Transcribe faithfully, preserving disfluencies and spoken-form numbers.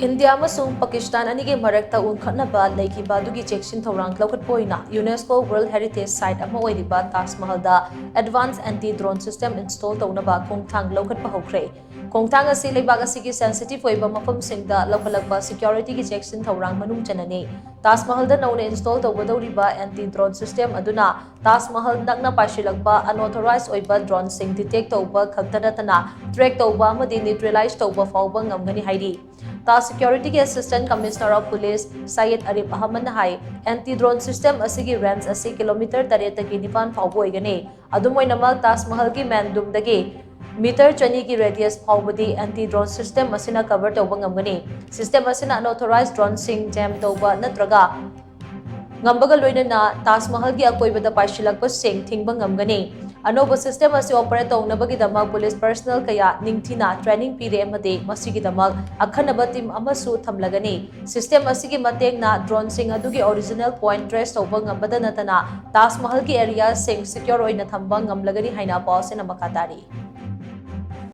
India ꯑꯃꯁꯨꯡ ꯄꯥꯀꯤꯁꯇꯥꯟ ꯑꯅꯤꯒꯤ ꯃꯔꯛꯇ ꯎꯟꯈꯠꯅꯕ ꯂꯩꯈꯤꯕ ꯑꯗꯨꯒꯤ ꯆꯦꯛꯁꯤꯟ ꯊꯧꯔꯥꯡ ꯂꯧꯈꯠꯄ ꯑꯣꯏꯅ ꯌꯨꯅꯦꯁꯀꯣ ꯋꯥꯔꯜꯗ ꯍꯦꯔꯤꯇꯦꯖ ꯁꯥꯏꯠ ꯑꯃ ꯑꯣꯏꯔꯤꯕ ꯇꯥꯖ ꯃꯍꯜꯗ advance anti drone system install ꯇꯧꯅꯕ ꯈꯣꯡꯊꯥꯡ ꯂꯧꯈꯠꯄ ꯍꯧꯈ꯭ꯔꯦ꯫ ꯈꯣꯡꯊꯥꯡ ꯑꯁꯤ ꯂꯩꯕꯥꯛ ꯑꯁꯤꯒꯤ ꯁꯦꯟꯁꯤꯇꯤꯚ ꯑꯣꯏꯕ ꯃꯐꯝꯁꯤꯡꯗ ꯂꯧꯈꯠꯂꯛꯄ ꯁꯦꯀ꯭ꯌꯨꯔꯤꯇꯤꯒꯤ ꯆꯦꯛꯁꯤꯟ ꯊꯧꯔꯥꯡ ꯃꯅꯨꯡ ꯆꯟꯅꯅꯤ꯫ ꯇꯥꯖ ꯃꯍꯜꯗ ꯅꯧꯅ ꯏꯟꯁꯇꯣꯜ ꯇꯧꯒꯗꯧꯔꯤꯕ ꯑꯦꯟꯇꯤ ꯗ꯭ꯔꯣꯟ ꯁꯤꯁꯇꯦꯝ ꯑꯗꯨꯅ ꯇꯥꯖ ꯃꯍꯜ ꯅꯛꯅ ꯄꯥꯏꯁꯤꯜꯂꯛꯄ ꯑꯟꯑꯣꯊꯣꯔꯥꯏꯖ ꯑꯣꯏꯕ ꯗ꯭ꯔꯣꯟꯁꯤꯡ ꯗꯤꯇꯦꯛ ꯇꯧꯕ ꯈꯛꯇ ꯅꯠꯇꯅ ꯇ꯭ꯔꯦꯛ ꯇꯧꯕ ꯑꯃꯗꯤ ꯅ꯭ꯌꯨꯇ꯭ꯔꯦꯂꯥꯏꯖ ꯇꯧꯕ ꯐꯥꯎꯕ ꯉꯝꯒꯅꯤ ꯍꯥꯏꯔꯤ꯫ ꯇꯥꯖ ꯁꯦꯀ꯭ꯌꯨꯔꯤꯇꯤꯒꯤ assistant commissioner of police Sayeed Arif ꯑꯍꯃꯗꯅ ꯍꯥꯏ, ꯑꯦꯟꯇꯤ ꯗ꯭ꯔꯣꯟ ꯁꯤꯁꯇꯦꯝ ꯑꯁꯤꯒꯤ ꯔꯦꯟꯖ ꯑꯁꯤ ꯀꯤꯂꯣꯃꯤꯇꯔ ꯇꯔꯦꯠꯇꯒꯤ ꯅꯤꯄꯥꯟ ꯐꯥꯎꯕ ꯑꯣꯏꯒꯅꯤ꯫ ꯑꯗꯨꯝ ꯑꯣꯏꯅꯃꯛ, ꯇꯥꯖ ꯃꯍꯜꯒꯤ ꯃꯦꯟ ꯗꯨꯝꯗꯒꯤ ꯃꯤꯇꯔ ꯆꯅꯤꯒꯤ ꯔꯦꯗꯤꯌꯁ ꯐꯥꯎꯕꯗꯤ ꯑꯦꯟꯇꯤ ꯗ꯭ꯔꯣꯟ ꯁꯤꯁꯇꯦꯝ ꯑꯁꯤꯅ ꯀꯚꯔ ꯇꯧꯕ ꯉꯝꯒꯅꯤ꯫ ꯁꯤꯁꯇꯦꯝ ꯑꯁꯤꯅ ꯑꯟꯑꯣꯊꯣꯔꯥꯏꯖ ꯗ꯭ꯔꯣꯟꯁꯤꯡ ꯖꯦꯝ ꯇꯧꯕ ꯅꯠꯇ꯭ꯔꯒ ꯉꯝꯕꯒ ꯂꯣꯏꯅꯅ ꯇꯥꯖ ꯃꯍꯜꯒꯤ ꯑꯀꯣꯏꯕꯗ ꯄꯥꯏꯁꯤꯜꯂꯛꯄꯁꯤꯡ ꯊꯤꯡꯕ ꯉꯝꯒꯅꯤ꯫ ꯑꯅꯧꯕ ꯁꯤꯁꯇꯦꯝ ꯑꯁꯤ ꯑꯣꯄꯔꯦꯠ ꯇꯧꯅꯕꯒꯤꯗꯃꯛ ꯄꯨꯂꯤꯁ ꯄꯔꯁꯅꯦꯜ ꯀꯌꯥ ꯅꯤꯡꯊꯤꯅ ꯇ꯭ꯔꯦꯅꯤꯡ ꯄꯤꯔꯦ ꯑꯃꯗꯤ ꯃꯁꯤꯒꯤꯗꯃꯛ ꯑꯈꯟꯅꯕ ꯇꯤꯝ ꯑꯃꯁꯨ ꯊꯝꯂꯒꯅꯤ꯫ ꯁꯤꯁꯇꯦꯝ ꯑꯁꯤꯒꯤ ꯃꯇꯦꯡꯅ ꯗ꯭ꯔꯣꯟꯁꯤꯡ ꯑꯗꯨꯒꯤ ꯑꯣꯔꯤꯖꯤꯅꯦꯜ ꯄꯣꯏꯟꯠ ꯇ꯭ꯔꯦꯁ ꯇꯧꯕ ꯉꯝꯕꯗ ꯅꯠꯇꯅ ꯇꯥꯖ ꯃꯍꯜꯒꯤ ꯑꯦꯔꯤꯌꯥꯁꯤꯡ ꯁꯤꯀ꯭ꯌꯣꯔ ꯑꯣꯏꯅ ꯊꯝꯕ ꯉꯝꯂꯒꯅꯤ ꯍꯥꯏꯅ ꯄꯥꯎ ꯑꯁꯤꯅ ꯃꯈꯥ ꯇꯥꯔꯤ꯫